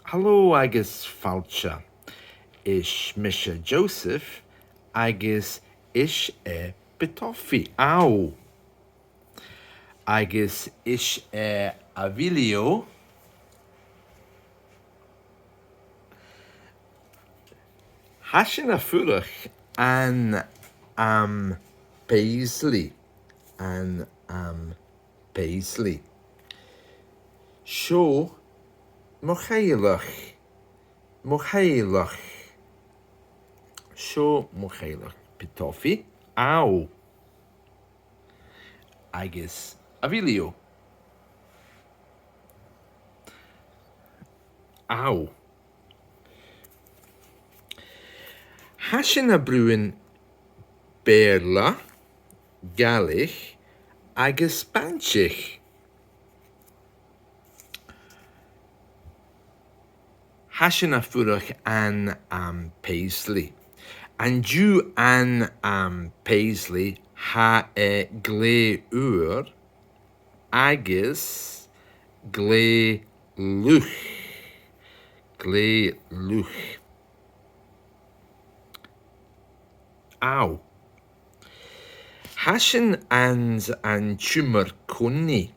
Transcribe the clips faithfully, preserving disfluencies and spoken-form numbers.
Halò agus fàilte. Is mise Joseph agus is e Pitofi a th' ann. Agus is e Avilio. Tha sinn a' fuireach ann am Paisley. Ann am Paisley. Seo mo theaghlach. Mo theaghlach. Seo mo theaghlach. Pitofi a th' ann. Agus Avilio a th' ann. Tha sinn a' bruidhinn Beurla, Gàidhlig agus Spàinntis. Tha sinn a' fuireach ann am Paisley. An-diugh ann am Paisley tha e glè fhuar agus glè fhliuch. Glè fhliuch. Ow. Tha sinn anns an t-seòmar-còmhnaidh.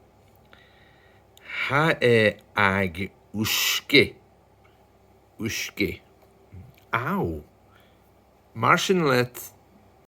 Tha e ag uisge. Uisge. Ow. Mar sin leat,